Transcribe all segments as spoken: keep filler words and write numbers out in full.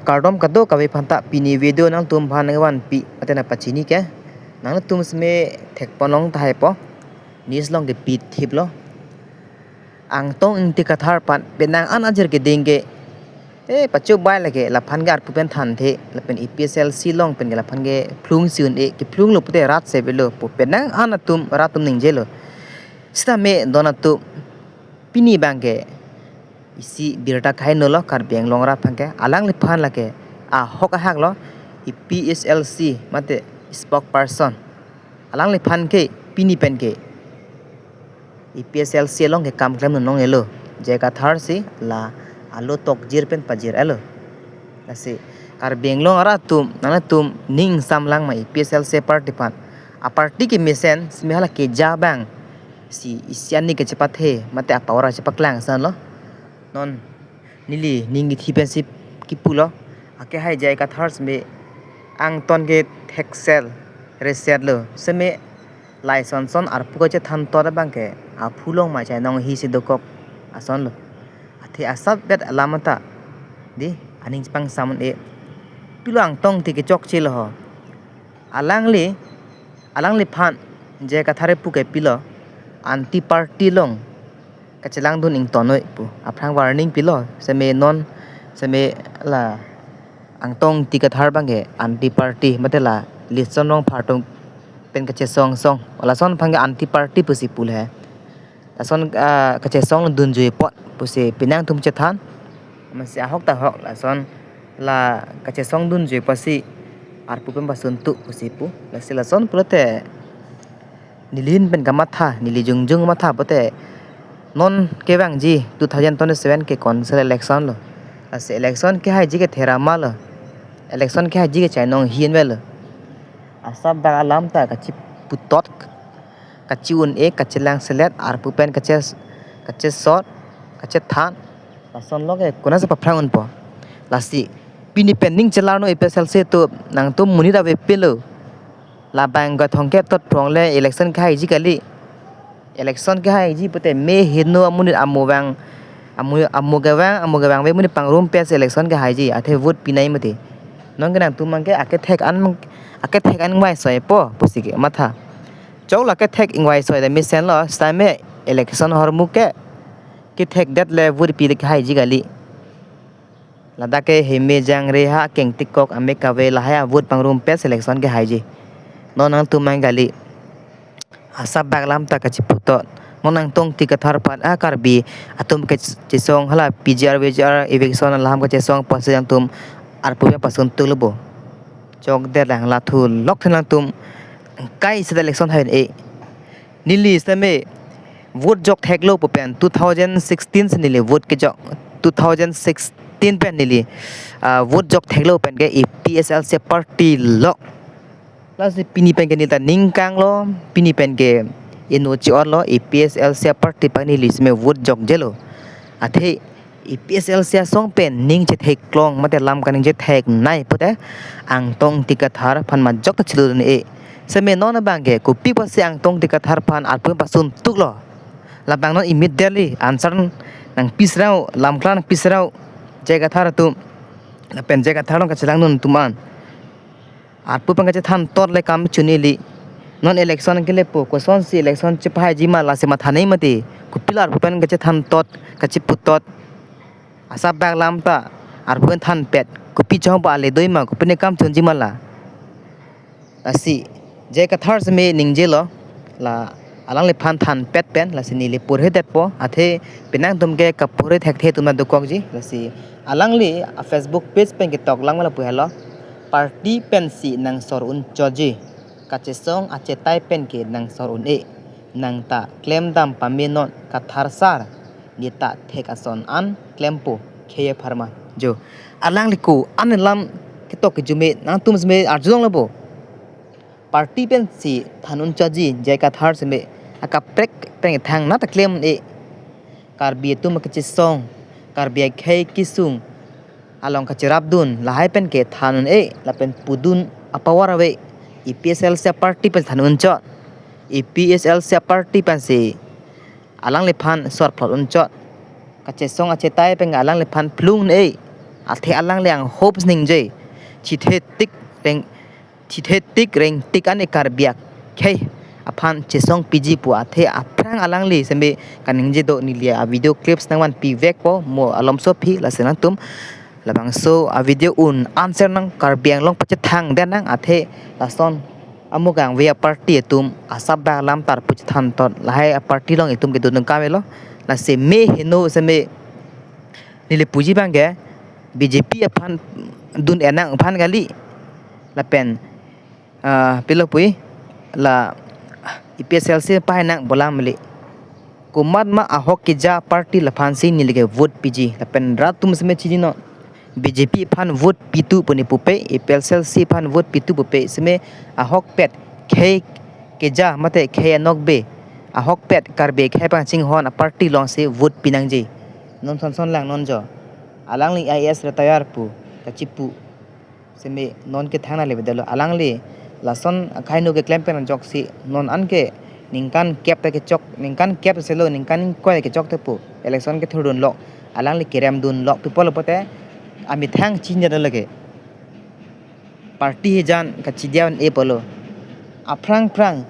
Kardom kadokave aphanta, pini video nangtum aphan nangvanpi atena pachini ke. Nangtum seme thekponlong tahai po. News along ke pithip lo. Angtong Ingti Kathar aphan penang an ajir keding ke, eh, pacho bai lake laphan ke arpu pen thanthe, lapen A P H L C along pen ke laphan ke phlung si un-e, kephlung lo pute rat si avelo pu penang an atum rat atum ningjelo. Sitame don atum pini abang ke isi birta kaino lo Karbi Anglong arat aphan ke, alangliphan lake ahok ahak lo, A P H L C mate spokesperson. Alangliphan ke pini pen ke A P H L C along ke kam klemdun long-elo. J I Kathar si la alo tokjir pen pajir-elo. Lasi Karbi Anglong arat atum, nangtum ning samlang ma A P H L C party aphan. A party kemesen seme hala keja abang si isi ani kechepathe mate apower chepaklang ason lo. Non neli ning kithi pensi kipulo. Akehai J I Kathar seme angton ke theksel reset lo. Seme lason son arpu kachethan tot abang ke aphu along ma chainong hisi dokok ason lo. Athe asap bet alam anta di aning chepangsamun-e. Pilo Angtong Ingti kechokche lo ho. Alangli, alangliphan J I Kathar pu ke pilo anti party along kachelangdun ingtonnoi pu aphrang warning pilo. Seme non seme la Angtong Ingti Kathar abang ke anti party mate la Litsong Rongphar atum pen kachesong song, lason aphan ke anti party pusi pule. Lason, ah, kachesong dunjui apot pusi penang atum chethan. Masi ahok ta ahok, lason la kachesong dunjui apotsi arpu pen pasun tu pusi pu. Lasi lason pulote neli ahin pen kamatha, neli jongjong matha pute non kevangji two thousand twenty-seven ke council election lo. Lasi election kehaiji ke therama lo. Election kehaiji ke chainong hin ve lo. Asap bak alam ta kachiputot, kachi-un-e, kachelangselet, arpu pen kache, kachesot, kachethan. Lason lo ke konatsi paphrang unpo. Lasi pini pen ning chelarno A P H L C atum, nangtum monit avepelo. Labang gathong ke tot phrong le election kehaiji kali. Election kehaiji pute me heno amonit amo vang, amo, amo kevang, amo kevangve amonit pangrumpetsi election kehaiji, athe vote pinai mati. Non ke nangtum abang ke akethek an, akethek an ingvaisoipo pusi ke matha. Chok la kethek ingvaisoide mesen lo, sitame election ahormu ke kethekdet le vote pi kehaiji kali. Ladak ke heme jangre ha kengtikok ame kave lahai avote pangrumpetsi election kehaiji. Non nangtum abang kali. Asap bak alam ta kachiputot. Non Angtong Ingti Kathar aphan a Karbi atum kachesong hala P G R, V G R, eviction alam kachesong apotsi nangtum arpu pen pasun tu lo bo. Chokdet lang, lathu lok the nangtum. Kai sida election hai un-e. Neli sitame vote jok theklo pu pen two thousand sixteen si neli vote kejok. Two thousand sixteen pen neli, ah, vote jok theklo pen ke A P H L C party lo. Lasi pini pen ke neli ta ning kanglo, pini pen ke ino chi-ot lo, A P H L C party pen neli sitame vote jokjelo. Athe A P H L C asong pen ning chetheklong mate lam kaningje theknei pute Angtong Ingti Kathar aphan majok ta chilun-e. Seme non abang ke kopi apotsi Angtong Ingti Kathar aphan arpu pasun tu lo. Labang non immediately answer nangpi serao, lamklang nangpi serao J I Kathar atum. Lapen J I Kathar along kachelangdun atum an. Arpu pen kachethan tot le kam chunili. Non election kelepo, kosonsi election chepahaiji ma lasi mathanei mati. Kopilo arpu pen kachethan tot, kachiputot. Asap bak alam ta arpu pen thanpet. Kopi chong ba ale doi ma, kopine kam chunji ma la. Lasi J I Kathar seme ningjelo, la alangliphan thanpet pen, lasi neli porhedetpo, athe penang atum ke kaporhe thekthe atum dokokji, lasi alangli a Facebook page pen ketok lang ma lapu helo, party pensi nangsor unchotji, kachesong achetai pen ke nangsor un-e, nang ta klemdam pame non Kathar sar, ne ta thek ason an klempo, khei apharman. Jo, alangli ko-an alam ketok kejume, nangtum seme arjulong labo. Party pensi than unchotji, J I Kathar seme akaprek pen thang na ta klem un-e. Karbi atum kachesong, Karbi akhei kesung along kacherapdun, lahai pen ke than un-e, lapen pudun apower ave, A P H L C party pen than unchot, A P H L C party pensi alangliphan sorphlot unchot, kachesong achetai pen alangliphan phlung un-e, Athe alangli ang hopes ningje. Chithe tik reng, chithe tik reng tik an e Karbi akhei aphan chesong piji pu athe aphrang alangli seme kaningje do, neli a video clips nangvanpi vekpo mo alomso aphi. Lasi nangtum labangso a video un answer nang Karbi Anglong pachethang den nang athe lason amukang via party atum asap dak lam tar pu chethan ton, lahai a party along itum kedun nang kame lo. Lasi me heno seme neli puji abangke B J P aphan dun enang aphan kali. Lapen ah, pilo pu-i, la A P H L C aphan nang bolang meli. Komat ma ahok keja party laphansi neli ke vote piji. Lapen rat atum seme chini non, B J P aphan vote pitu pu ne pupe, A P H L C aphan vote pitu pupe, seme ahokpet khei keja mate khei anokbe, ahokpet Karbi akhei pangchinghon a party alongsi vote pinangji. Non son son lang non jo. Alangli I A S retire pu kachipu. Seme non ke thang na le bedalo. Alangli lason akhai nu keklem pen ajoksi non anke ningkan kep ta kechok, ningkan kep selo, ningkan ingkoi kechok te pu election kethurdun lok, alangli kerem dun lok pu pulo pote amethang chini da lage. Party hijan kachidiaun e pulo. Aphrang phrang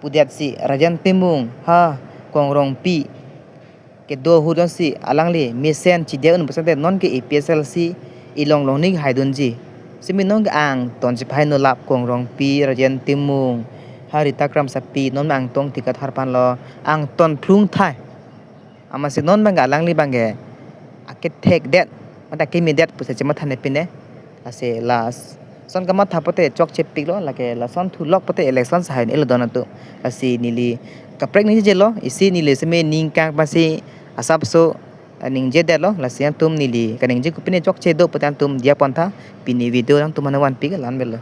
pudiatsi Rajen Timung ha Kong Rongpi kedo ahut ansi alangli mesen chidiaun pusate non ke A P H L C along along ni haidunji. Seme non ke angton chepai nulap Kong Rongpi, Rajen Timung, ha Rita Kramsapi, non angtong Ti Kathar aphan lo, angton phlung thai. Amatsi non abangke alangli abangke akethek det mate akimi det pusi chematha ne pine. Lasi lason kamatha pote chokche piklo, lake lason thulok pote election sahai elo don atum. Lasi neli kaprek ningjelo, isi neli seme ningkang pasi asapso, ah, ningje detlo, lasi nangtum neli kaningje kopine chokche do pote nangtum diya pontha, pini video nangtum aphan vanpi ke la-an velo.